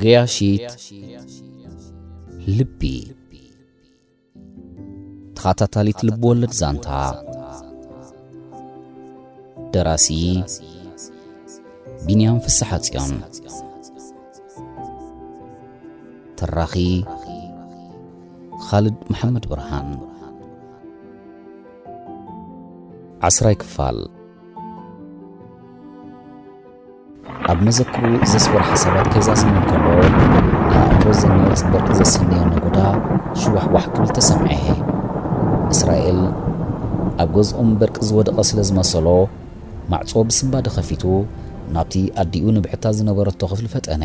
ገያሺት ልቢ። ተኸታታሊት ልብ ወለድ ዛንታ። ደራሲ ቢንያም ፍስሓጽዮን። ተራኺ ኻልድ መሓመድ ብርሃን። ዓስራይ ክፋል። ኣብ መዘክሩ ዘስፈሩ ሓሳባት ከይዛዘመ እንከሎ፣ ንኣእምሮ ዘንዮ ጽብርቂ ዘሰነዮ ነጎዳ ሽዋሕዋሕ ክብል ተሰምዐ። እስራኤል ኣብ ገዝኦም በርቂ ዝወደቐ ስለ ዝመሰሎ፣ ማዕጾ ብስንባደ ከፊቱ ናብቲ ኣዲኡ ንብሕታ ዝነበረቶ ክፍሊ ፈጠነ።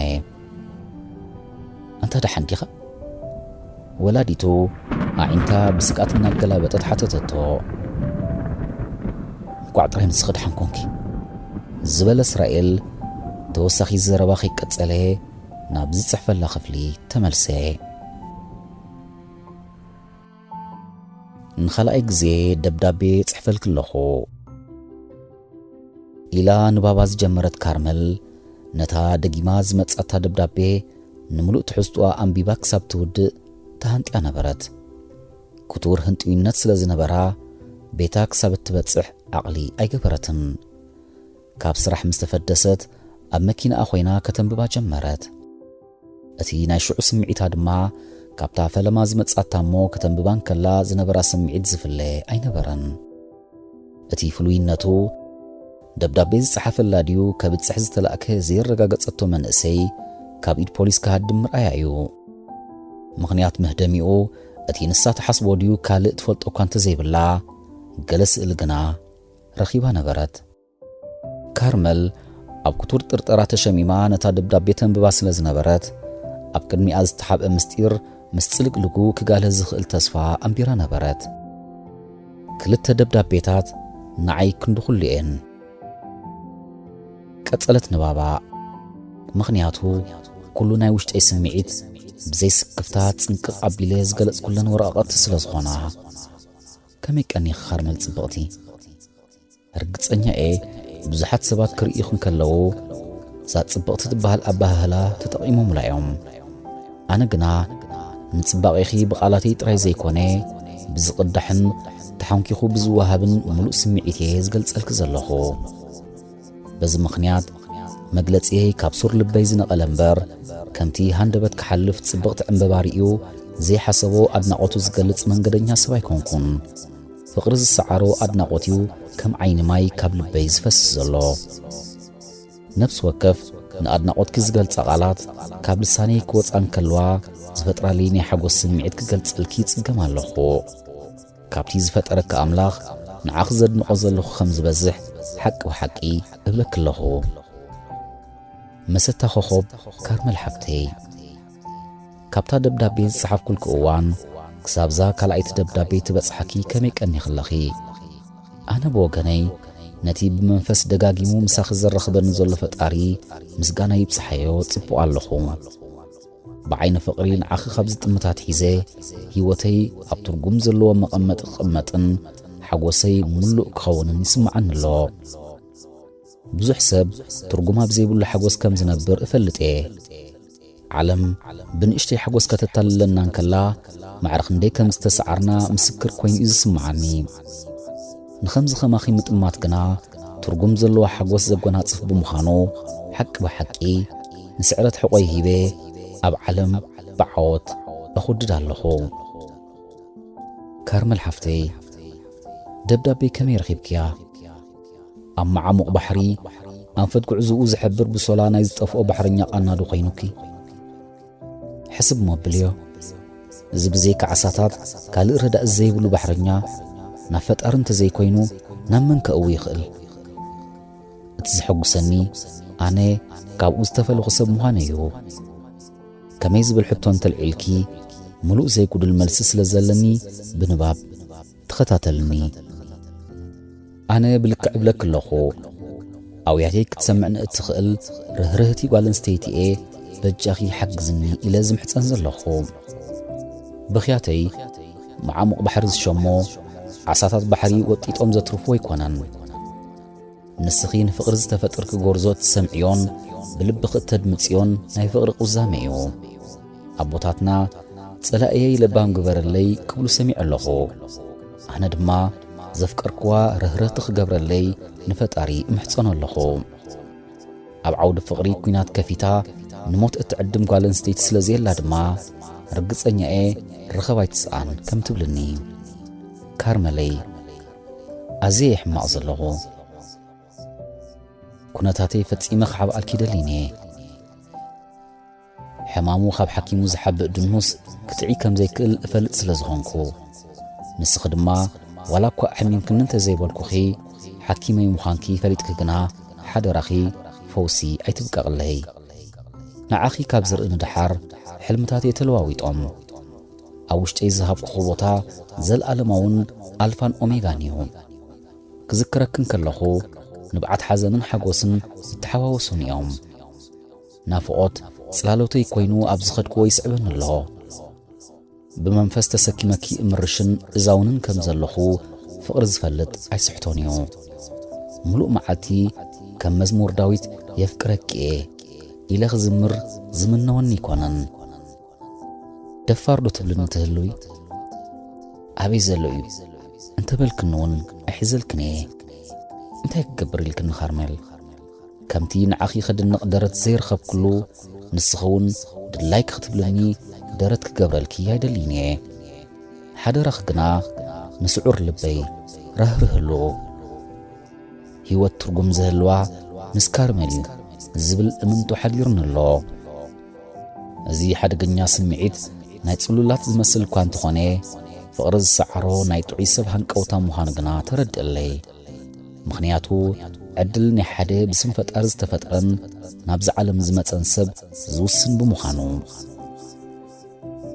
"ኣንታ ደሓን ዲኻ?" ወላዲቱ ኣዒንታ ብስግኣት እናገላበጠት ሓተተቶ። "እንቋዕ ጥራይ ንስኺ ደሓን ኮንኪ" ዝበለ እስራኤል፣ ተወሳኺ ዘረባ ከይቀጸለ ናብ ዝጽሕፈላ ክፍሊ ተመልሰ። "ንኻልኣይ ግዜ ደብዳቤ ጽሕፈልኪ ኣለኹ" ኢላ ንባባ ዝጀመረት ካርመል፣ ነታ ደጊማ ዝመጻታ ደብዳቤ ንምሉእ ትሕዝቶኣ ኣንቢባ ክሳብ ትውድእ ተሃንጥያ ነበረት። ክቱር ህንጥዩነት ስለ ዝነበራ፣ ቤታ ክሳብ እትበጽሕ ዓቕሊ ኣይገበረትን። ካብ ስራሕ ምስ ተፈደሰት፣ ኣብ መኪናኣ ኮይና ከተንብባ ጀመረት። እቲ ናይ ሽዑ ስምዒታ ድማ፣ ካብታ ፈለማ ዝመጻታ እሞ ከተንብባ እንከላ ዝነበራ ስምዒት ዝፍለ ኣይነበረን። እቲ ፍሉይነቱ፣ ደብዳቤ ዝጸሓፈላ ድዩ ከብጽሕ ዝተላእከ ዘየረጋገጸቶ መንእሰይ ካብ ኢድ ፖሊስ ክሃድም ምርኣያ እዩ። ምኽንያት መህደሚኡ፣ እቲ ንሳ ትሓስቦ ድዩ ካልእ ትፈልጦ እኳ እንተዘይብላ፣ ገለ ስእሊ ግና ረኺባ ነበረት። ካርመል ኣብ ክቱር ጥርጠራ ተሸሚማ ነታ ደብዳቤ ተንብባ ስለ ዝነበረት፣ ኣብ ቅድሚኣ ዝተሓብአ ምስጢር ምስ ጽልግልጉ ክጋለ ዝኽእል ተስፋ ኣንቢራ ነበረት። ክልተ ደብዳቤታት ንዓይ ክንዲ ኩሉ እየን። ቀጸለት ንባባ። ምኽንያቱ፣ ኩሉ ናይ ውሽጠይ ስምዒት ብዘይ ስክፍታ ጽንቅቕ ኣቢለ ዝገለጽኩለን ወረቓቕቲ ስለ ዝኾና። ከመይ ቀኒኺ ካርመል ጽብቕቲ? ርግጸኛ እየ፣ ብዙሓት ሰባት ክርእዩኺ እንከለዉ፣ እዛ ጽብቕቲ ትበሃል ኣበሃህላ ተጠቒሞምላ እዮም። ኣነ ግና፣ ንጽባቐኺ ብቓላተይ ጥራይ ዘይኮነ፣ ብዝቕዳሕን ተሓንኪኹ ብዝወሃብን ምሉእ ስምዒት እየ ዝገልጸልኪ ዘለኹ። በዚ ምኽንያት፣ መግለጺየይ ካብ ሱር ልበይ ዝነቐለ እምበር፣ ከምቲ ሃንደበት ክሓልፍ ጽብቕቲ ዕምበባ ርእዩ ዘይሓሰቦ ኣድናቖቱ ዝገልጽ መንገደኛ ሰብ ኣይኮንኩን። ፍቕሪ ዝሰዓሮ ኣድናቖት እዩ ከም ዓይኒ ማይ ካብ ልበይ ዝፈስስ ዘሎ። ነፍሲ ወከፍ ንኣድናቖትኪ ዝገልጻ ቃላት ካብ ልሳነይ ክወጻ እንከልዋ ዝፈጥራለይ ናይ ሓጎስ ስምዒት ክገልጸልኪ ይጽገም ኣለኹ። ካብቲ ዝፈጠረኪ ኣምላኽ ንዓኺ ዘድንቖ ዘለኹ ከም ዝበዝሕ ሓቂ ብሓቂ እብለኪ ኣለኹ። መሰታ ኮኾብ ካርመል ሓብተይ። ካብታ ደብዳቤ ዝጸሓፍኩልኪ እዋን ክሳብዛ ካልኣይቲ ደብዳቤ ትበጽሓኪ ከመይ ቀኒኺ ኣለኺ? ኣነ ብወገነይ ነቲ ብመንፈስ ደጋጊሙ ምሳኺ ዘራኽበኒ ዘሎ ፈጣሪ ምስጋና ይብጽሓዮ ጽቡቕ ኣለኹ። ብዓይኒ ፍቕሪ ንዓኺ ካብ ዝጥምት ኣትሒዘ ህይወተይ ኣብ ትርጉም ዘለዎ መቐመጢ ክቕመጥን ሓጎሰይ ምሉእ ክኸውንን ይስምዓኒ ኣሎ። ብዙሕ ሰብ ትርጉም ኣብ ዘይብሉ ሓጎስ ከም ዝነብር እፈልጥ እየ። ዓለም ብንእሽተይ ሓጎስ ከተታልለና እንከላ፣ ማዕረ ክንደይ ከም ዝተሰዓርና ምስክር ኮይኑ እዩ ዝስምዓኒ። ንኸምዚ ኸማኺ ምጥማት ግና ትርጉም ዘለዎ ሓጎስ ዘጎናጽፍ ብምዃኑ፣ ሓቂ ብሓቂ ንስዕረት ሕቖይ ሂበ ኣብ ዓለም ብዓወት እኹድድ ኣለኹ። ካርመል ሓፍተይ፣ ደብዳቤ ከመይ ረኺብክያ? ኣብ መዓሙቕ ባሕሪ ኣንፈት ጉዕዞኡ ዝሕብር ብሶላ ናይ ዝጠፍኦ ባሕረኛ ቃና ዶ ኮይኑኪ? ሕስብ እሞ ኣብልዮ። እዚ ብዘይካ ዓሳታት ካልእ ረዳኢ ዘይብሉ ባሕረኛ ናብ ፈጣሪ እንተዘይኮይኑ ናብ መን ከእዊ ይኽእል? እቲ ዘሐጉሰኒ ኣነ ካብኡ ዝተፈለኹ ሰብ ምዃነይ እዩ። ከመይ ዝብል ሕቶ እንተልዒልኪ፣ ምሉእ ዘይጉድል መልሲ ስለ ዘለኒ ብንባብ ተኸታተልኒ። ኣነ ብልክዕ እብለኪ ኣለኹ፣ ኣውያተይ ክትሰምዕ ንእትኽእል ርህርህቲ ጓል ኣንስተይቲ እየ፣ በጃኺ ሓግዝኒ ኢለ ዝምሕጸን ዘለኹ። ብኽያተይ መዓሙቕ ባሕሪ ዝሸሞ ዓሳታት ባሕሪ ወጢጦም ዘትርፍዎ ኣይኮነን። ንስኺ ንፍቕሪ ዝተፈጠርኪ ጎርዞ እትሰምዕዮን ብልብኺ እተድምጽዮን ናይ ፍቕሪ ቁዛመ እዩ። ኣቦታትና፣ "ጸላእየይ ለባም ግበረለይ" ክብሉ ሰሚዐ ኣለኹ። ኣነ ድማ ዘፍቀርክዋ ርህርህቲ ክገብረለይ ንፈጣሪ እምሕጸኖ ኣለኹ። ኣብ ዓውዲ ፍቕሪ ኲናት ከፊታ ንሞት እትዕድም ጓል ኣንስተይቲ ስለ ዘየላ ድማ፣ ርግጸኛ እየ ርኸብ ኣይትስኣን ከም ትብልኒ። ካርመለይ፣ ኣዝየ እየ ሕማቕ ዘለኹ። ኩነታተይ ፈጺመ ክሓብኣልኪ ደሊኒ እየ። ሕማሙ ካብ ሓኪሙ ዝሓብእ ድኑስ ክጥዒ ከም ዘይክእል እፈልጥ ስለ ዝኾንኩ፣ ንስኺ ድማ ዋላ እኳ ኣሕሚምክኒ እንተ ዘይበልኩኺ፣ ሓኪመይ ምዃንኪ ፈሊጥኪ ግና ሓደራኺ ፈውሲ ኣይትብቀቕለይ። ንዓኺ ካብ ዝርኢ ንደሓር ሕልምታተይ ተለዋዊጦም። ኣብ ውሽጠይ ዝሃብኩኺ ቦታ ዘለኣለማውን ኣልፋን ኦሜጋን እዩ። ክዝክረኪ እንከለኹ ንብዓት ሓዘንን ሓጎስን ይተሓዋወሱኒ እዮም። ናፍቖት ጽላሎተይ ኮይኑ ኣብ ዝኸድክዎ ይስዕበኒ ኣሎ። ብመንፈስ ተሰኪመኪ እምርሽን እዛውንን ከም ዘለኹ ፍቕሪ ዝፈልጥ ኣይስሕቶን እዩ። ምሉእ መዓልቲ ከም መዝሙር ዳዊት "የፍቅረኪ እየ" ኢለ ክዝምር ዝምነወኒ ኣይኮነን። "ደፋር ዶ ትብልኒ ትህልዊ? ኣበይ ዘሎ እዩ?" እንተበልክኒ እውን ኣይሕዘልክን እየ። እንታይ ክገብር ኢልክኒ ካርሜል? ከምቲ ንዓኺ ከድንቕ ደረት ዘይረኸብክሉ፣ ንስኺ እውን ድላይኪ ክትብልኒ ደረት ክገብረልኪ ኣይደልይን እየ። ሓደራኺ ግና ንስዑር ልበይ ራህርህሉ። ህይወት ትርጉም ዝህልዋ ምስ ካርሜል እዩ ዝብል እምንቶ ሓዲሩኒ ኣሎ። እዚ ሓደገኛ ስምዒት ናይ ጽሉላት ዝመስል እኳ እንተኾነ፣ ፍቕሪ ዝሰዓሮ ናይ ጥዑይ ሰብ ሃንቀውታ ምዃኑ ግና ተረድእለይ። ምኽንያቱ፣ ዕድል ናይ ሓደ ብስም ፈጣሪ ዝተፈጥረን ናብዚ ዓለም ዝመጸን ሰብ ዝውስን ብምዃኑ።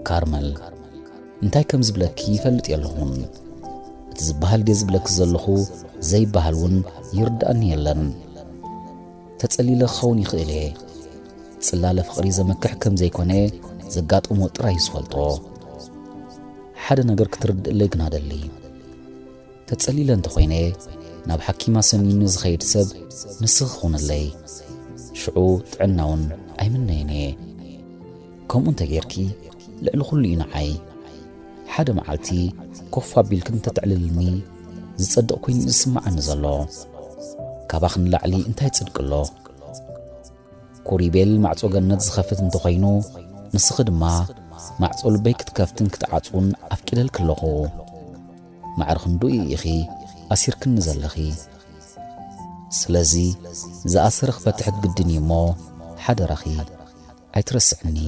ካርመል፣ እንታይ ከም ዝብለኪ ይፈልጥ የለኹን። እቲ ዝበሃል ድየ ዝብለኪ ዘለኹ፣ ዘይበሃል እውን ይርድኣኒ የለን። ተጸሊለ ክኸውን ይኽእል እየ። ጽላለ ፍቕሪ ዘመክሕ ከም ዘይኮነ ዘጋጠሞ ጥራይ እዩ ዝፈልጦ። ሓደ ነገር ክትርድእለይ ግና ደሊ። ተጸሊለ እንተኾይነ፣ ናብ ሓኪም ኣሰንዩኒ ዝኸይድ ሰብ ንስኺ ኹንለይ። ሽዑ ጥዕናውን ኣይምነይን እየ። ከምኡ እንተጌርኪ፣ ልዕሊ ኹሉ እዩ ንዓይ። ሓደ መዓልቲ ኮፍ ኣቢልኪ እንተተዕልልኒ ዝጸድቕ ኮይኑ እዩ ዝስምዓኒ ዘሎ። ካባኺ ንላዕሊ እንታይ ጽድቂ ኣሎ? ኮሪቤል ማዕጾ ገነት ዝኸፍት እንተኾይኑ፣ ንስኺ ድማ ማዕጾ ልበይ ክትከፍትን ክትዓጽውን ኣፍቂደልኪ ኣለኹ። ማዕረ ክንድኡ ኢኺ ኣሲርክኒ ዘለኺ። ስለዚ ዝኣሰረ ክፈትሕ ግድን እዩ እሞ፣ ሓደራኺ ኣይትረስዕኒ።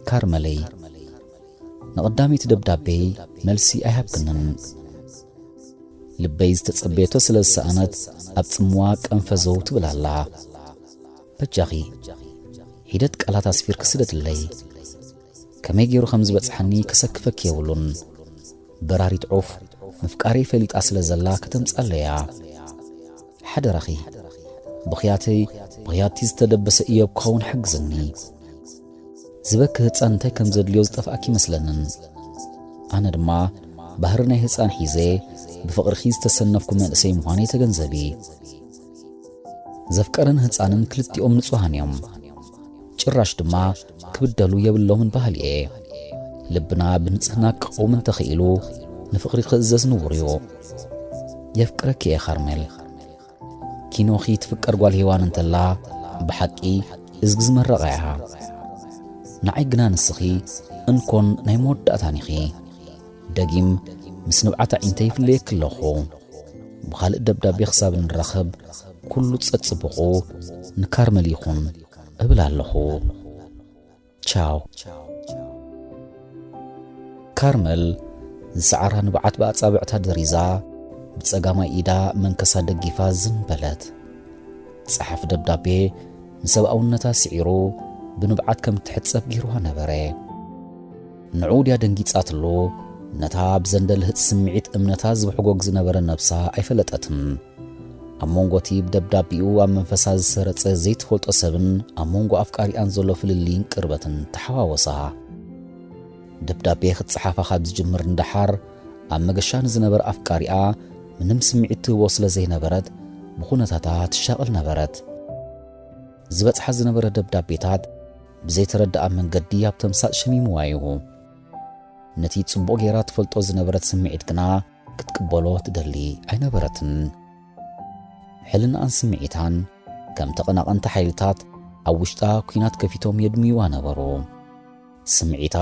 ካርመለይ፣ ንቐዳመይቲ ደብዳቤይ መልሲ ኣይሃብክንን። ልበይ ዝተጸበየቶ ስለ ዝሰኣነት ኣብ ጽምዋ ቀንፈዘው ትብል ኣላ። በጃኺ፣ ሒደት ቃላት ኣስፊርኪ ስደድለይ። ከመይ ገይሩ ከም ዝበጽሓኒ ከሰክፈኪ የብሉን። በራሪት ዑፍ ምፍቃረይ ፈሊጣ ስለ ዘላ ከተምጻለያ። ሓደራኺ፣ ብኽያተይ፣ ብኽያቲ ዝተደበሰ እዮብ ክኸውን ሓግዝኒ። ዝበኪ ህጻን እንታይ ከም ዘድልዮ ዝጠፍኣኪ ይመስለንን። ኣነ ድማ ባህሪ ናይ ህጻን ሒዘ ብፍቕርኺ ዝተሰነፍኩ መንእሰይ ምዃነይ ተገንዘቢ። ዘፍቀረን ህጻንን ክልቲኦም ንጹሃን እዮም። ጭራሽ ድማ ክብደሉ የብሎምን በሃሊ እየ። ልብና ብንጽህና ክቀውም እንተኽኢሉ ንፍቕሪ ክእዘዝ ንቡር እዩ። የፍቅረኪ እየ ካርሜል። ኪኖኺ ትፍቀር ጓል ሄዋን እንተላ ብሓቂ እዝጊ ዝመረቓ እያ። ንዓይ ግና ንስኺ እንኮን ናይ መወዳእታን ኢኺ። ደጊም ምስ ንብዓት ኣዒንተይ ይፍለየኪ ኣለኹ። ብኻልእ ደብዳቤ ክሳብ እንራኸብ ኩሉ ጸጽብቑ ንካርመል ይኹን እብል ኣለኹ። ቻው። ካርመል ዝሰዓራ ንብዓት ብኣጻብዕታ ደሪዛ፣ ብጸጋማይ ኢዳ መንከሳ ደጊፋ ዝን በለት። ጸሓፊ ደብዳቤ ንሰብኣውነታ ስዒሩ ብንብዓት ከም እትሕጸብ ገይርዋ ነበረ። ንዕኡ ድያ ደንጊጻትሉ? ነታ ብዘንደልህጽ ስምዒት እምነታ ዝብሕጎግ ዝነበረ ነብሳ ኣይፈለጠትን። ኣብ መንጎ እቲ ብደብዳቤኡ ኣብ መንፈሳ ዝሰረጸ ዘይትፈልጦ ሰብን ኣብ መንጎ ኣፍቃሪኣን ዘሎ ፍልልይን ቅርበትን ተሓዋወሳ። ደብዳቤ ክትጸሓፋ ካብ ዝጅምር ንደሓር፣ ኣብ መገሻ ንዝነበረ ኣፍቃሪኣ ምንም ስምዒት ትህቦ ስለ ዘይነበረት፣ ብኹነታታ ትሻቐል ነበረት። ዝበጽሓ ዝነበረ ደብዳቤታት ብዘይተረድኣ መንገዲ ኣብ ተምሳጥ ሸሚምዋ እዩ። ነቲ ጽቡቕ ጌራ ትፈልጦ ዝነበረት ስምዒት ግና ክትቅበሎ ትደሊ ኣይነበረትን። ሕልናኣን ስምዒታን ከም ተቐናቐንቲ ሓይልታት ኣብ ውሽጣ ኲናት ከፊቶም የድምዩዋ ነበሩ። ስምዒታ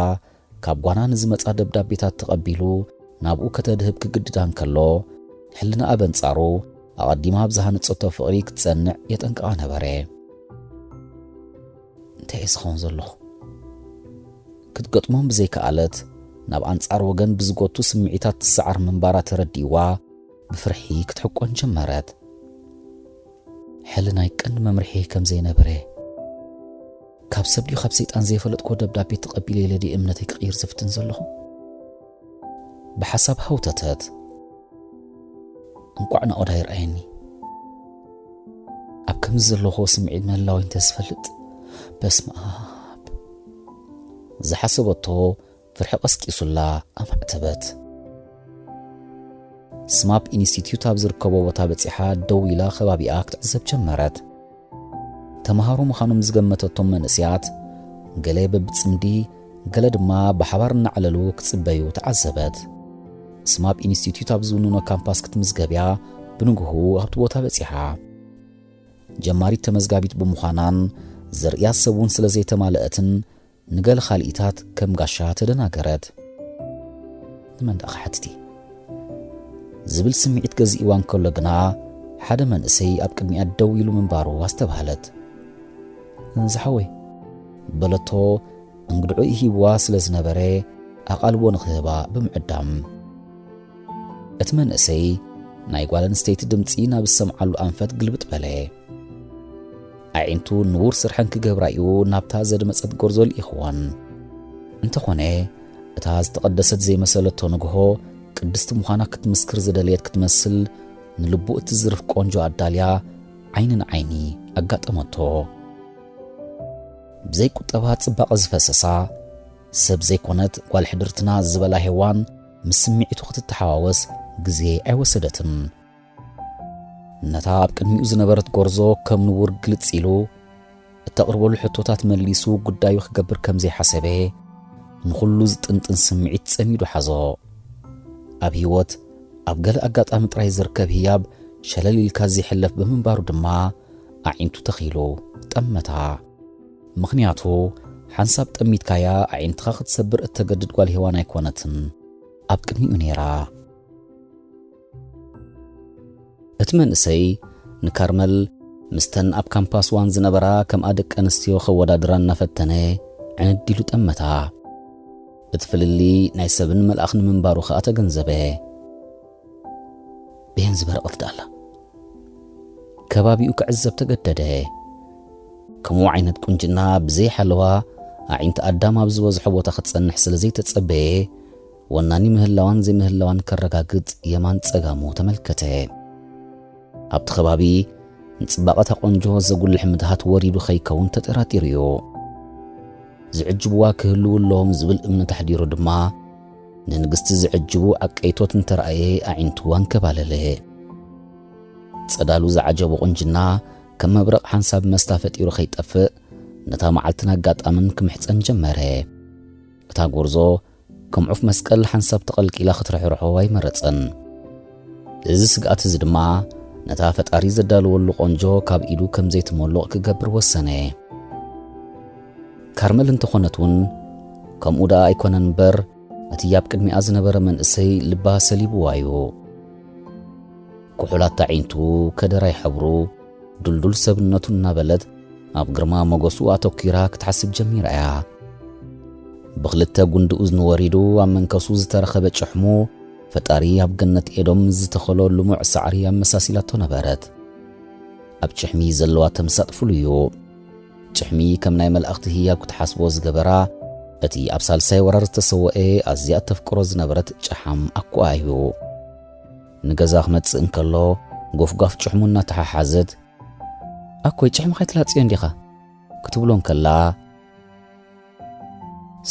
ካብ ጓና ንዝመጻ ደብዳቤታት ተቐቢሉ ናብኡ ከተድህብ ክግድዳ እንከሎ፣ ሕልናኣ በንጻሩ ኣቐዲማ ኣብ ዝሃነጸቶ ፍቕሪ ክትጸንዕ የጠንቅቓ ነበረ። እንታይ እየ ዝኸውን ዘለኹ? ክትገጥሞም ብዘይከኣለት፣ ናብ ኣንጻር ወገን ብዝጎቱ ስምዒታት ትሰዓር ምንባራ ተረዲእዋ፣ ብፍርሒ ክትሕቆን ጀመረት። ሕልናይ ቀንዲ መምርሒ ከም ዘይነበረ፣ ካብ ሰብ ድዩ ካብ ሰይጣን ዘይፈለጥኮ ደብዳቤ ተቐቢለ ኢለ ድየ እምነተይ ክቕይር ዝፍትን ዘለኹ? ብሓሳብ ሃውተተት። እንቋዕ ናኦድ ኣይረኣየኒ። ኣብ ከምዚ ዘለኹ ስምዒት ምህላወይ እንተዝፈልጥ፣ በስመ ኣብ። ዝሓሰበቶ ፍርሒ ቀስቂሱላ ኣማዕተበት። ስማፕ ኢንስቲትዩት ኣብ ዝርከቦ ቦታ በጺሓ ደው ኢላ ከባቢኣ ክትዕዘብ ጀመረት። ተምሃሮ ምዃኖም ዝገመተቶም መንእሰያት፣ ገለ በብጽምዲ፣ ገለ ድማ ብሓባር እናዕለሉ ክጽበዩ ተዓዘበት። ስማፕ ኢንስቲትዩት ኣብ ዝውንኖ ካምፓስ ክትምዝገብ እያ ብንግሁ ኣብቲ ቦታ በጺሓ። ጀማሪት ተመዝጋቢት ብምዃናን ዘርእያ ሰብ እውን ስለ ዘይተማልአትን፣ ንገለ ካልኢታት ከም ጋሻ ተደናገረት። ንመን ደኣ ክሓትት እየ? ዝብል ስምዒት ገዚእዋ እንከሎ ግና፣ ሓደ መንእሰይ ኣብ ቅድሚኣ ደው ኢሉ ምንባሩ ኣስተብሃለት። ዝሓወይ፣ በለቶ፣ እንግድዖ ይሂብዋ ስለ ዝነበረ ኣቓልቦ ንኽህባ ብምዕዳም። እቲ መንእሰይ ናይ ጓል ኣንስተይቲ ድምጺ ናብ ዝሰምዓሉ ኣንፈት ግልብጥ በለ። ኣዒንቱ ንቡር ስርሐን ክገብራ እዩ ናብታ ዘድመጸት ጎርዞ ልኢኽወን። እንተኾነ፣ እታ ዝተቐደሰት ዘይመሰለቶ ንግሆ ቅድስቲ ምዃና ክትምስክር ዝደለየት ክትመስል፣ ንልቡ እትዝርፍ ቆንጆ ኣዳልያ ዓይኒ ንዓይኒ ኣጋጠመቶ። ብዘይቁጠባ ጽባቐ ዝፈሰሳ፣ ሰብ ዘይኮነት ጓል ሕድርትና ዝበላ ሄዋን ምስ ስምዒቱ ክትተሓዋወስ ግዜ ኣይወሰደትን። ነታ ኣብ ቅድሚኡ ዝነበረት ጎርዞ ከም ንቡር ግልጽ ኢሉ እተቕርበሉ ሕቶታት መሊሱ ጉዳዩ ክገብር ከም ዘይሓሰበ፣ ንኹሉ ዝጥንጥን ስምዒት ጸሚዱ ሓዞ። ኣብ ህይወት ኣብ ገለ ኣጋጣሚ ጥራይ ዝርከብ ህያብ ሸለል ኢልካ ዘይሕለፍ ብምንባሩ ድማ ኣዒንቱ ተኺሉ ጠመታ። ምኽንያቱ ሓንሳብ ጠሚትካያ ኣዒንትኻ ክትሰብር እተገድድ ጓል ሄዋን ኣይኮነትን ኣብ ቅድሚኡ ነይራ። እቲ መንእሰይ ንካርመል ምስተን ኣብ ካምፓስ ዋን ዝነበራ ከምኣ ደቂ ኣንስትዮ ከወዳድራ እናፈተነ ዕንድ ኢሉ ጠመታ። እቲ ፍልልይ ናይ ሰብን መልኣኽን ምንባሩ ኸኣ ተገንዘበ። ብሄን ዝበረቐት ደኣላ ከባቢኡ ክዕዘብ ተገደደ። ከምኡ ዓይነት ቁንጅና ብዘይሓለዋ ኣዒንቲ ኣዳም ኣብ ዝበዝሖ ቦታ ክትጸንሕ ስለ ዘይተጸበየ፣ ወናኒ ምህላዋን ዘይምህላዋን ከረጋግጽ የማን ጸጋሙ ተመልከተ። ኣብቲ ከባቢ ንጽባቐ እታ ቆንጆ ዘጉልሕ ምትሃት ወሪዱ ከይከውን ተጠራጢሩ እዩ። ዝዕጅብዋ ክህልዉ ኣለዎም ዝብል እምነት ኣሕዲሩ ድማ፣ ንንግስቲ ዝዕጅቡ ዓቀይቶት እንተረኣየ ኣዒንቱ ኣንከባለለ። ጸዳሉ ዝዓጀቦ ቁንጅና ከም መብረቕ ሓንሳብ መስታ ፈጢሩ ከይጠፍእ፣ ነታ መዓልትን ኣጋጣምን ክምሕጸን ጀመረ። እታ ጎርዞ ከም ዑፍ መስቀል ሓንሳብ ተቐልቂላ ክትርሕርሖ ኣይመረጸን። እዚ ስግኣት እዚ ድማ ነታ ፈጣሪ ዘዳለወሉ ቆንጆ ካብ ኢዱ ከም ዘይትመልቕ ክገብር ወሰነ። ካርመል እንተኾነት እውን ከምኡ ደኣ ኣይኮነን እምበር፣ እቲ ኣብ ቅድሚኣ ዝነበረ መንእሰይ ልባ ሰሊብዋ እዩ። ኩሑላት ኣዒንቱ፣ ከደራይ ሕብሩ፣ ድልዱል ሰብነቱ እናበለት ኣብ ግርማ ሞገሱ ኣተኲራ ክትሓስብ ጀሚራ እያ። ብኽልተ ጉንዲ እዝኑ ወሪዱ ኣብ መንከሱ ዝተረኸበ ጭሕሙ፣ ፈጣሪ ኣብ ገነት ኤዶም ዝተኸሎ ልሙዕ ሳዕሪ ኣመሳሲላቶ ነበረት። ኣብ ጭሕሚ ዘለዋ ተምሳጥ ፍሉይ እዩ። ጭሕሚ ከም ናይ መላእኽቲ ህያብ ክትሓስቦ ዝገበራ፣ እቲ ኣብ ሳልሳይ ወራር ዝተሰወኤ ኣዝያ እተፍቅሮ ዝነበረት ጨሓም ኣኮኣ እዩ። ንገዛ ክመጽእ እንከሎ፣ ጎፍጓፍ ጭሕሙ እናተሓሓዘት፣ "ኣኮይ፣ ጭሕምኻ ኣይትላጽዮ እንዲኻ?" ክትብሎ እንከላ፣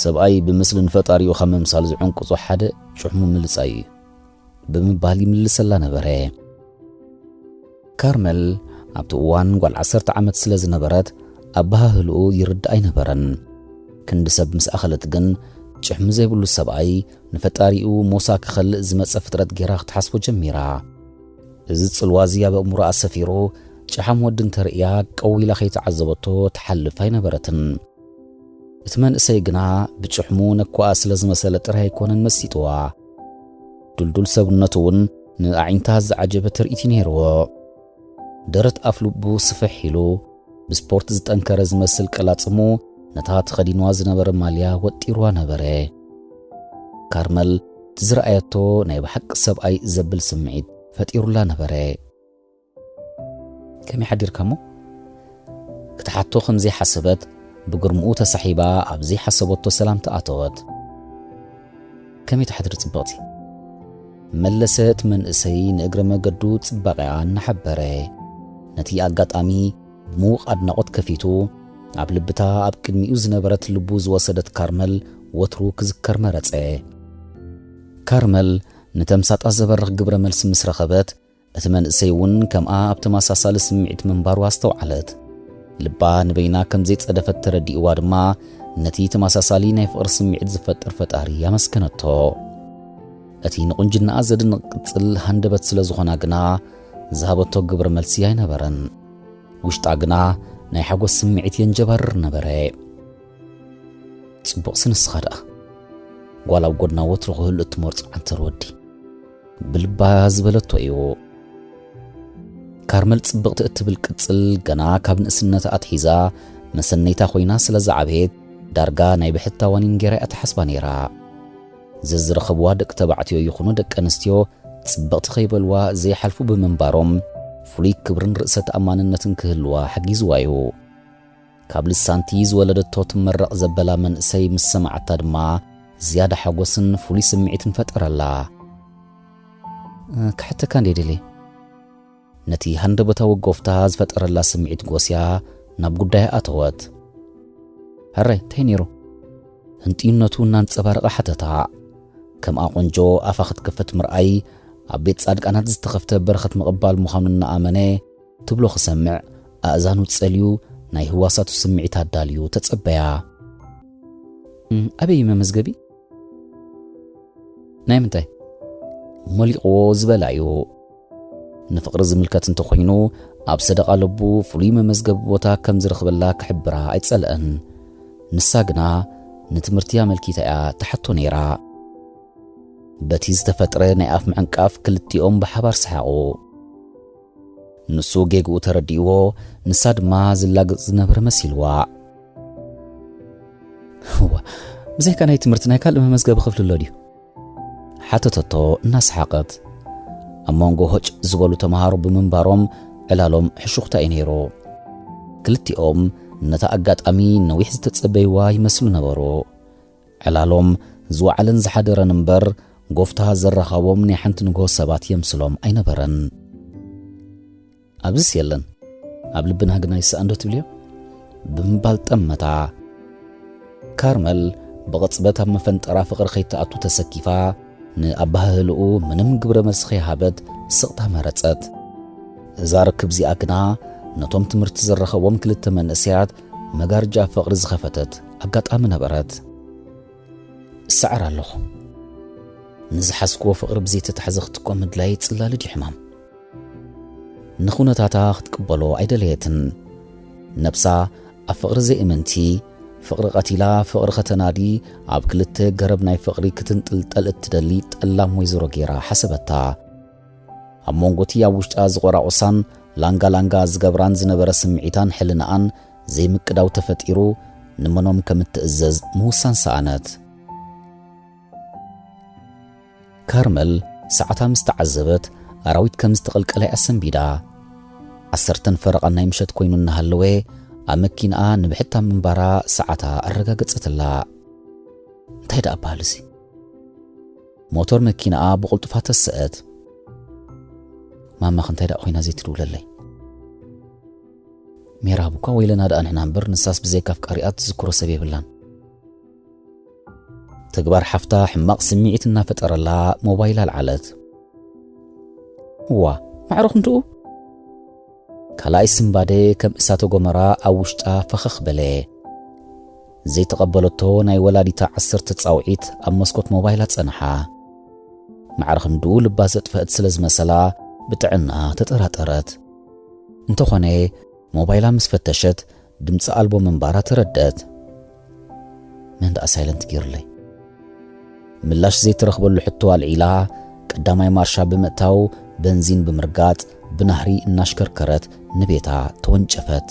"ሰብኣይ ብምስልን ፈጣሪኡ ካብ ምምሳል ዝዕንቅጾ ሓደ ጭሕሙ ምልጻይ እዩ" ብምባል ይምልሰላ ነበረ። ካርመል ኣብቲ እዋን ጓል ዓሰርተ ዓመት ስለ ዝነበረት ኣበሃህልኡ ይርዳእ ኣይነበረን። ክንዲ ሰብ ምስ ኣኸለት ግን ጭሕሚ ዘይብሉ ሰብኣይ ንፈጣሪኡ ሞሳ ክኸልእ ዝመጸ ፍጥረት ጌራ ክትሓስቦ ጀሚራ። እዚ ጽልዋ እዚ ኣብ ኣእምሮኣ ሰፊሩ ጨሓም ወዲ እንተርእያ ቀው ኢላ ከይተዓዘበቶ ትሓልፍ ኣይነበረትን። እቲ መንእሰይ ግና ብጭሕሙ ነኳኣ ስለ ዝመሰለ ጥራይ ኣይኮነን መሲጥዋ። ድልዱል ሰብነቱ እውን ንኣዒንታ ዝዓጀበ ትርኢት እዩ ነይርዎ። ደረት ኣፍ ልቡ ስፍሕ ኢሉ ብስፖርት ዝጠንከረ ዝመስል ቀላጽሙ ነታ ተኸዲንዋ ዝነበረ ማልያ ወጢርዋ ነበረ። ካርመል እቲ ዝረኣየቶ ናይ ብሓቂ ሰብኣይ ዘብል ስምዒት ፈጢሩላ ነበረ። ከመይ ሓዲርካ እሞ? ክትሓቶ ከም ዘይሓሰበት ብግርምኡ ተሳሒባ ኣብ ዘይሓሰበቶ ሰላምታ ኣተወት። ከመይ ትሓድሪ ጽብቕቲ? መለሰ እቲ መንእሰይ ንእግረ መገዱ ጽባቐኣ እናሓበረ። ነቲ ኣጋጣሚ ብምዉቕ ኣድናቖት ከፊቱ ኣብ ልብታ ኣብ ቅድሚኡ ዝነበረት ልቡ ዝወሰደት ካርመል ወትሩ ክዝከር መረጸ። ካርመል ንተምሳጣ ዘበርኽ ግብረ መልሲ ምስ ረኸበት እቲ መንእሰይ እውን ከምኣ ኣብ ተመሳሳሊ ስምዒት ምንባሩ ኣስተውዓለት። ልባ ንበይና ከም ዘይጸደፈት ተረዲእዋ ድማ ነቲ ተመሳሳሊ ናይ ፍቕሪ ስምዒት ዝፈጥር ፈጣሪ ኣመስገነቶ። እቲ ንቁንጅናኣ ዘድንቕ ቅጽል ሃንደበት ስለ ዝኾና ግና ዝሃበቶ ግብረ መልሲ ኣይነበረን። ውሽጣ ግና ናይ ሓጎስ ስምዒት የንጀባርር ነበረ። ጽቡቕሲ ንስኻ ደኣ ጓል ኣብ ጎድና ወትሩ ክህሉ እትመርጾ ዓንተር ወዲ ብልባ ዝበለቶ እዩ። ካርመል ጽብቕቲ እትብል ቅጽል ገና ካብ ንእስነታ ኣትሒዛ መሰነይታ ኮይና ስለ ዝዓበየት ዳርጋ ናይ ብሕታዋኒን ጌራ እያ ትሓስባ ነይራ። ዘዝረኸብዋ ደቂ ተባዕትዮ ይኹኑ ደቂ ኣንስትዮ ጽብቕቲ ከይበልዋ ዘይሓልፉ ብምንባሮም ፍሉይ ክብርን ርእሰ ተኣማንነትን ክህልዋ ሓጊዝዋ እዩ። ካብ ልሳንቲ ዝወለደቶ ትመረቕ ዘበላ መንእሰይ ምስ ሰማዓታ ድማ ዝያዳ ሓጎስን ፍሉይ ስምዒትን ፈጠረላ። "እ፣ ክሓተካ እንዴ ደልየ?" ነቲ ሃንደበታዊ ጎፍታ ዝፈጠረላ ስምዒት ጎስያ ናብ ጉዳያ ኣተወት። "ሕራይ፣ እንታይ ነይሩ?" ህንጥዩነቱ እናንጸባረቐ ሓተታ። ከምኣ ቆንጆ ኣፋ ክትከፍት ምርኣይ ኣብ ቤት ጻድቃናት ዝተኸፍተ በረኸት ምቕባል ምዃኑ እናኣመነ ትብሎ ክሰምዕ ኣእዛኑ ጸልዩ ናይ ህዋሳቱ ስምዒት ኣዳልዩ ተጸበያ። "እም፣ ኣበይ መመዝገቢ?" "ናይ ምንታይ?" "ሞሊቕዎ ዝበላ እዩ። ንፍቕሪ ዝምልከት እንተኾይኑ ኣብ ሰደቓ ለቡ ፍሉይ መመዝገቢ ቦታ ከም ዝረኽበላ ክሕብራ ኣይጸልአን። ንሳ ግና ንትምህርቲ ኣመልኪታ እያ ትሓቶ ነይራ።" በቲ ዝተፈጥረ ናይ ኣፍ ምዕንቃፍ ክልቲኦም ብሓባር ሰሓቑ። ንሱ ጌግኡ ተረዲእዎ፣ ንሳ ድማ ዝላገጽ ዝነበረ መሲልዋ። "እዋ፣ ብዘይካ ናይ ትምህርቲ ናይ ካልእ መመዝገቢ ክፍሊ ኣሎ ድዩ?" ሓተተቶ እናሰሓቐት። ኣብ መንጎ ሆጭ ዝበሉ ተምሃሮ ብምንባሮም ዕላሎም ሕሹኽታ እዩ ነይሩ። ክልቲኦም ነታ ኣጋጣሚ ነዊሕ ዝተጸበይዋ ይመስሉ ነበሩ። ዕላሎም ዝወዓለን ዝሓደረን እምበር፣ ጎፍታ ዘራኸቦም ናይ ሓንቲ ንግሆ ሰባት የምስሎም ኣይነበረን። "ኣብዚስ የለን፣ ኣብ ልብና ግና ይስኣን ዶ ትብልዮ?" ብምባል ጠመታ። ካርመል ብቕጽበት ኣብ መፈንጠራ ፍቕሪ ከይትኣቱ ተሰኪፋ፣ ንኣባህልኡ ምንም ግብረ መልሲ ከይሃበት ስቕታ መረጸት። እዛ ርክብ እዚኣ ግና ነቶም ትምህርቲ ዝረኸቦም ክልተ መንእሰያት መጋርጃ ፍቕሪ ዝኸፈተት ኣጋጣሚ ነበረት። "እሰዓር ኣለኹ። ንዝሓዝክዎ ፍቕሪ ብዘይተታሕዘ ክትኮ ምድላይ ጽላሊ ድዩ ሕማም?" ንኹነታታ ክትቅበሎ ኣይደለየትን። ነብሳ ኣብ ፍቕሪ ዘይእምንቲ፣ ፍቕሪ ቀቲላ ፍቕሪ ከተናዲ፣ ኣብ ክልተ ገረብ ናይ ፍቕሪ ክትንጥልጠል እትደሊ ጠላም ወይዘሮ ጌራ ሓሰበታ። ኣብ መንጎቲ ኣብ ውሽጣ ዝቆራቑሳን ላንጋ ላንጋ ዝገብራን ዝነበረ ስምዒታን ሕልናኣን ዘይምቅዳው ተፈጢሩ፣ ንመኖም ከም እትእዘዝ ምውሳን ሰኣነት። ካርመል ሰዓታ ምስ ተዓዘበት፣ ኣራዊት ከም ዝተቐልቀለ እያ ሰንቢዳ። ዓሰርተን ፈረቓን ናይ ምሸት ኮይኑ እናሃለወ፣ ኣብ መኪናኣ ንብሕታ ምንባራ ሰዓታ ኣረጋገጸትላ። እንታይ ደኣ በሃል እዚ? ሞቶር መኪናኣ ብቕልጡፋ ተሰአት። "ማማኽ እንታይ ደኣ ኮይና ዘይትድውለለይ?" "ሜራብ እኳ ወይለና ደኣ ንሕና እምበር፣ ንሳስ ብዘይካ ኣፍቃሪኣ ትዝክሮ ሰብ የብላን።" ተግባር ሓፍታ ሕማቕ ስምዒት እናፈጠረላ ሞባይል ኣልዓለት። "እዋ፣ ማዕረ ክንድኡ?" ካልኣይ ስምባደ ከም እሳተ ጎመራ ኣብ ውሽጣ ፈኸኽ በለ። ዘይተቐበለቶ ናይ ወላዲታ ዓሰርተ ጻውዒት ኣብ መስኮት ሞባይላ ጸንሓ። ማዕረ ክንድኡ ልባ ዘጥፈአት ስለ ዝመሰላ ብጥዕና ተጠራጠረት። እንተኾነ ሞባይላ ምስ ፈተሸት ድምፂ ኣልቦ ምንባራ ተረደት። መን ደኣ ሳይለንት ገይሩለይ? ምላሽ ዘይተረኽበሉ ሕቶ ኣልዒላ ቀዳማይ ማርሻ ብምእታው በንዚን ብምርጋጥ ብናህሪ እናሽከርከረት ንቤታ ተወንጨፈት።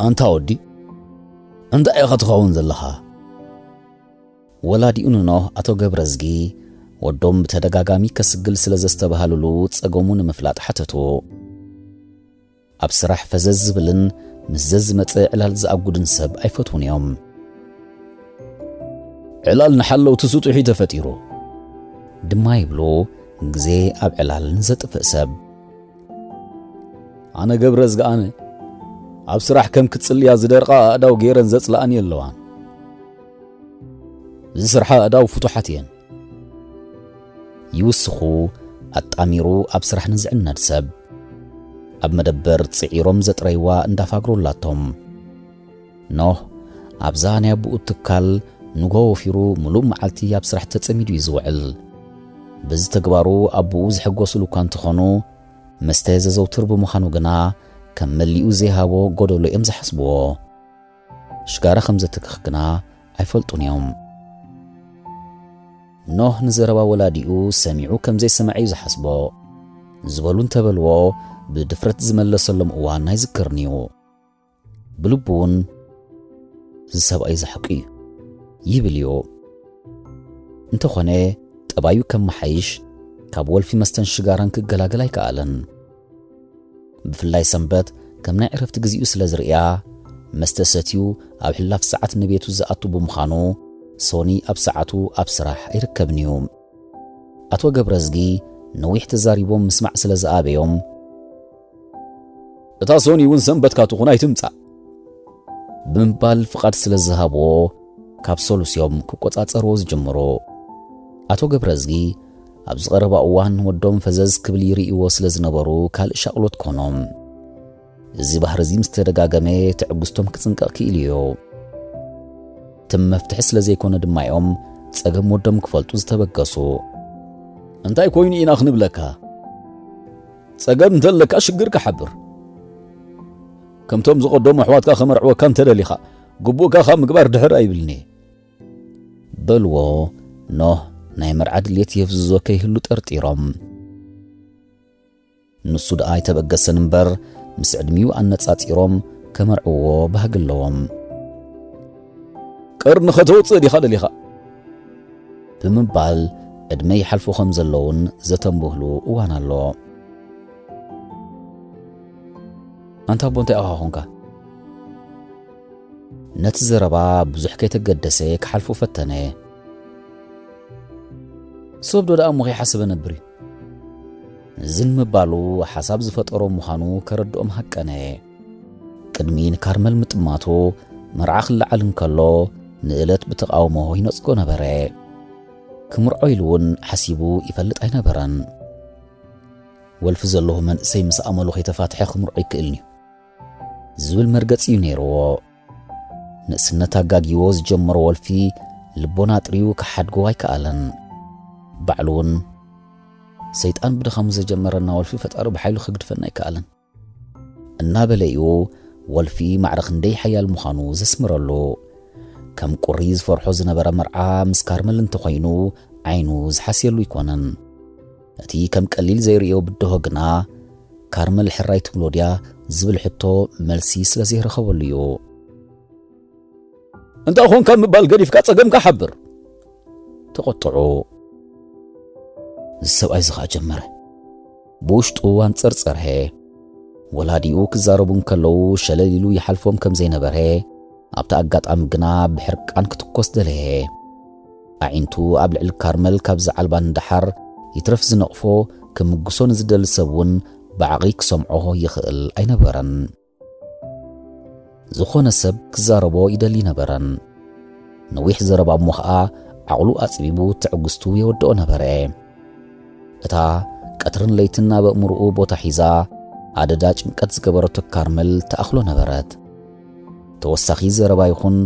ኣንታ ወዲ፣ እንታይ ኢኻ ትኸውን ዘለኻ? ወላዲኡ ንኖህ ኣቶ ገብረዝጊ ወዶም ብተደጋጋሚ ከስግል ስለ ዘስተባሃሉሉ ጸገሙ ንምፍላጥ ሓተቱ። ኣብ ስራሕ ፈዘዝ ዝብልን ምስ ዘዝመጸ ዕላል ዝኣጉድን ሰብ ኣይፈትዉን እዮም። ዕላል ንሓለውቲ ስጡሕ እዩ ተፈጢሩ ድማ ይብሉ፣ ግዜ ኣብ ዕላል ንዘጥፍእ ሰብ። ኣነ ገብረዝጊ ኣነ ኣብ ስራሕ ከም ክትጽልያ ዝደርቓ ኣእዳው ገይረን ዘጽልኣኒ ኣለዋን። ዝስርሓ ኣእዳው ፍቱሓት እየን። ይውስኹ ኣጣሚሩ ኣብ ስራሕ ንዝዕነድ ሰብ። ኣብ መደበር ጽዒሮም ዘጥረይዋ እንዳፋግሩላቶም። ኖህ ኣብዛ ናይ ኣቦኡ ትካል ንግሆ ወፊሩ ምሉእ መዓልቲ ኣብ ስራሕ ተጸሚዱ እዩ ዝውዕል። በዚ ተግባሩ ኣቦኡ ዝሕጎሱሉ እኳ እንተኾኑ፣ መስተ ዘዘውትር ብምዃኑ ግና ከም መሊኡ ዘይሃቦ ጎደሎ እዮም ዝሓስብዎ። ሽጋራ ከም ዘትክኽ ግና ኣይፈልጡን እዮም። ኖህ ንዘረባ ወላዲኡ ሰሚዑ ከም ዘይሰምዐ እዩ ዝሓስቦ። ዝበሉ እንተበልዎ ብድፍረት ዝመለሰሎም እዋን ኣይዝክርን እዩ። ብልቡ እውን፣ "እዚ ሰብኣይ እዚ ሓቂ እዩ" ይብል እዩ። እንተኾነ፣ ጠባዩ ከመሓይሽ፣ ካብ ወልፊ መስተን ሽጋራን ክገላገል ኣይከኣለን። ብፍላይ ሰንበት ከም ናይ ዕረፍቲ ግዜኡ ስለ ዝርእያ፣ መስተ ሰትዩ ኣብ ሕላፍ ሰዓት ንቤቱ ዝኣቱ ብምዃኑ፣ ሶኒ ኣብ ሰዓቱ ኣብ ስራሕ ኣይርከብን እዩ። ኣቶ ገብረዝጊ ነዊሕ ተዛሪቦም ምስማዕ ስለ ዝኣበዮም፣ "እታ ሶኒ እውን ሰንበትካ ትኹን ኣይትምጻእ" ብምባል ፍቓድ ስለ ዝሃብዎ፣ ካብ ሰሉስ እዮም ክቆጻጸርዎ ዝጅምሩ። ኣቶ ገብረዝጊ ኣብዚ ቀረባ እዋን ወዶም ፈዘዝ ክብል ይርእይዎ ስለ ዝነበሩ ካልእ ሻቕሎት ኮኖም። እዚ ባህሪ እዚ ምስ ተደጋገመ ትዕግስቶም ክጽንቀቕ ክኢሉ እዩ። ትም መፍትሒ ስለ ዘይኮነ ድማ እዮም ጸገም ወዶም ክፈልጡ ዝተበገሱ። "እንታይ ኮይኑ ኢና ክንብለካ? ጸገም እንተለካ ሽግርካ ሓብር። ከምቶም ዝቐደሙ ኣሕዋትካ ከመርዕወካ እንተደሊኻ፣ ግቡእካ ካብ ምግባር ድሕር ኣይብልኒ" በልዎ። ኖህ ናይ መርዓ ድልየት የፍዝዞ ከይህሉ ጠርጢሮም። ንሱ ደኣ ኣይተበገሰን እምበር፣ ምስ ዕድሚኡ ኣነጻጺሮም ከመርዕዎ ባህጊ ኣለዎም። "ቀርኒ ከተውጽእ ዲኻ ደሊኻ?" ብምባል ዕድመ ይሓልፉ ከም ዘለውን ዘተንብህሉ እዋን ኣሎ። "ኣንታ ኣቦ እንታይ ኢኻ ኾንካ?" ነቲ ዘረባ ብዙሕ ከይተገደሰ ክሓልፎ ፈተነ። "ሰብ ዶ ደኣ እሞ ከይሓሰበ ነብር እዩ?" እዚ ንምባሉ ሓሳብ ዝፈጠሮ ምዃኑ ከረድኦም ሃቀነ። ቅድሚ ንካርመል ምጥማቱ መርዓ ክለዓል እንከሎ ንእለት ብተቓውሞ ይነጽጎ ነበረ። ክምርዖ ኢሉ እውን ሓሲቡ ይፈልጥ ኣይነበረን። "ወልፊ ዘለዎ መንእሰይ ምስ ኣመሉ ከይተፋትሐ ክምርዖ ይክእልን'ዩ" ዝብል መርገጺ እዩ ነይርዎ። ንእስነት ኣጋጊዎ ዝጀመሮ ወልፊ ልቦና ኣጥርዩ ክሓድጎ ኣይከኣለን። ባዕሉ እውን፣ "ሰይጣን ብድኻሙ ዘጀመረና ወልፊ ፈጣሪ ብሓይሉ ክግድፈና ኣይከኣለን" እናበለ እዩ ወልፊ ማዕረ ክንደይ ሓያል ምዃኑ ዘስምረሉ። ከም ቁሪ ዝፈርሖ ዝነበረ መርዓ ምስ ካርመል እንተኾይኑ ዓይኑ ዝሓስየሉ ኣይኮነን። እቲ ከም ቀሊል ዘይርእዮ ብድሆ ግና፣ "ካርመል ሕራይ ትብሎ ድያ?" ዝብል ሕቶ መልሲ ስለ ዘይረኸበሉ እዩ። "እንታይ ኾንካ ምባል ገዲፍካ ጸገምካ ሓብር" ተቖጥዑ። እዚ ሰብኣይ እዚ ኸኣ ጀመረ። ብውሽጡ ኣንጸርጸርሀ። ወላዲኡ ክዛረቡ እንከለዉ ሸለል ኢሉ ይሓልፎም ከም ዘይነበረ፣ ኣብቲ ኣጋጣሚ ግና ብሕርቃን ክትኮስ ደለየ። ኣዒንቱ ኣብ ልዕሊ ካርመል ካብ ዝዓልባ ንደሓር፣ ይትረፍ ዝነቕፎ ክምጉሶ ንዝደሊ ሰብ እውን ብዓቕሊ ክሰምዖ ይኽእል ኣይነበረን። ዝኾነ ሰብ ክዛረቦ ይደሊ ነበረን። ነዊሕ ዘረባ እሞ ኸኣ ዓቕሉ ኣጽቢቡ ትዕግስቱ የወድኦ ነበረ። እታ ቀትርን ለይትን ኣብ ኣእምሮኡ ቦታ ሒዛ ኣደዳ ጭንቀት ዝገበረቶ ካርመል ተኣኽሎ ነበረት። ተወሳኺ ዘረባ ይኹን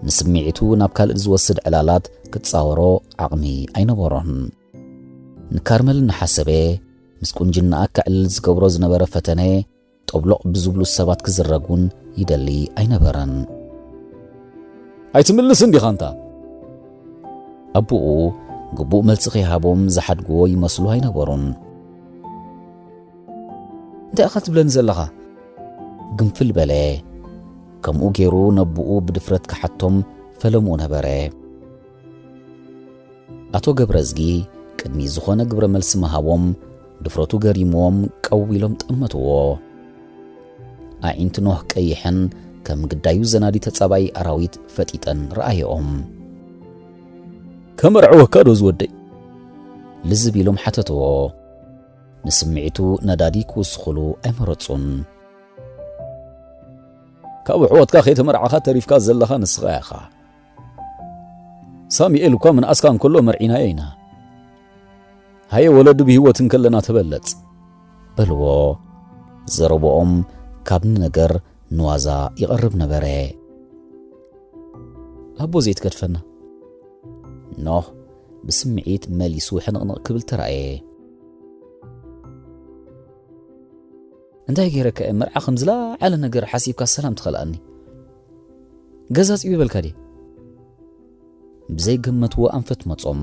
ንስምዒቱ ናብ ካልእ ዝወስድ ዕላላት ክጻወሮ ዓቕሚ ኣይነበሮን። ንካርመል እናሓሰበ ምስ ቁንጅናኣ ከዕልል ዝገብሮ ዝነበረ ፈተነ ጠብሎቕ ብዝብሉ ሰባት ክዝረግ እውን ይደሊ ኣይነበረን። ኣይትምልስን ዲኻ እንታ? ኣቦኡ ግቡእ መልሲ ከይሃቦም ዝሓድግዎ ይመስሉ ኣይነበሩን። እንታይ ኢኻ ትብለኒ ዘለኻ? ግንፍል በለ። ከምኡ ገይሩ ነቦኡ ብድፍረት ክሓቶም ፈለምኡ ነበረ። ኣቶ ገብረዝጊ ቅድሚ ዝኾነ ግብረ መልሲ ምሃቦም ድፍረቱ ገሪምዎም ቀው ኢሎም ጠመትዎ። ኣዒንቲ ኖህ ቀይሐን ከም ግዳዩ ዘናዲ ተጻባኢ ኣራዊት ፈጢጠን ረኣየኦም። ከመርዕወካ ዶ ዝወደይ? ልዝብ ኢሎም ሓተትዎ። ንስምዒቱ ነዳዲ ክውስኹሉ ኣይመረጹን። ካብ ኣሕዋትካ ከይተመርዓኻ ተሪፍካ ዘለኻ ንስኻ ኢኻ። ሳሚኤል እኳ ምንኣስካ እንከሎ መርዒናዮ ኢና። ሃየ ወለዱ ብህይወት እንከለና ተበለጽ። በልዎ። ዘረብኦም ካብ ንነገር ንዋዛ ይቐርብ ነበረ። ኣቦ ዘይትገድፈና። ኖህ ብስምዒት መሊሱ ሕንቕንቕ ክብል ተራእየ። እንታይ ገይረካ እየ መርዓ ከም ዝለዓለ ነገር ሓሲብካ ሰላም ትኸልኣኒ? ገዛ ጽቢ በልካ ድየ? ብዘይገመትዎ ኣንፈት መጾም።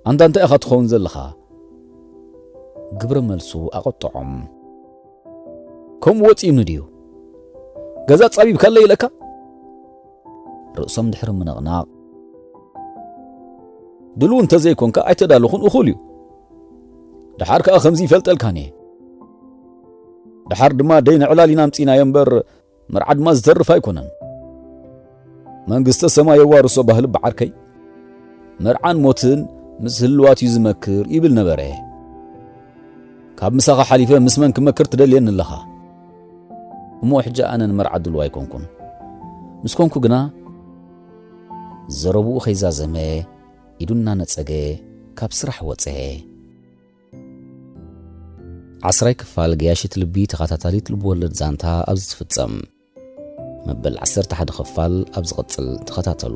ኣንታ እንታይ ኢኻ ትኸውን ዘለኻ? ግብረ መልሱ ኣቐጥዖም። ከምኡ ወጺኡኒ ድዩ? ገዛ ጻቢብካለይ ኢለካ? ርእሶም ድሕሪ ምንቕናቕ። ድልው እንተዘይኮንካ ኣይተዳለኹን እኹል እዩ። ደሓር ከኣ ከምዚ ይፈልጠልካን እየ። ደሓር ድማ ደይ ንዕላል ኢና ኣምጺእናዮ እምበር መርዓ ድማ ዝተርፍ ኣይኮነን። መንግስተ ሰማይ የዋርሶ ባህሊ በዓርከይ። መርዓን ሞትን ምስ ህልዋት እዩ ዝመክር ይብል ነበረ። ካብ ምሳኻ ሓሊፈ ምስ መን ክመክር ትደልየኒ ኣለኻ? እሞ ሕጂ ኣነ ንመርዓ ድሉው ኣይኮንኩን። ምስ ኮንኩ ግና ዘረብኡ ከይዛዘመ ኢዱ እናነጸገ ካብ ስራሕ ወጸ። ዓስራይ ክፋል ገያሽት ልቢ ተኸታታሊት ልብወለድ ዛንታ ኣብዚ ትፍጸም። መበል ዓሰርተ ሓደ ክፋል ኣብ ዝቕጽል ተኸታተሉ።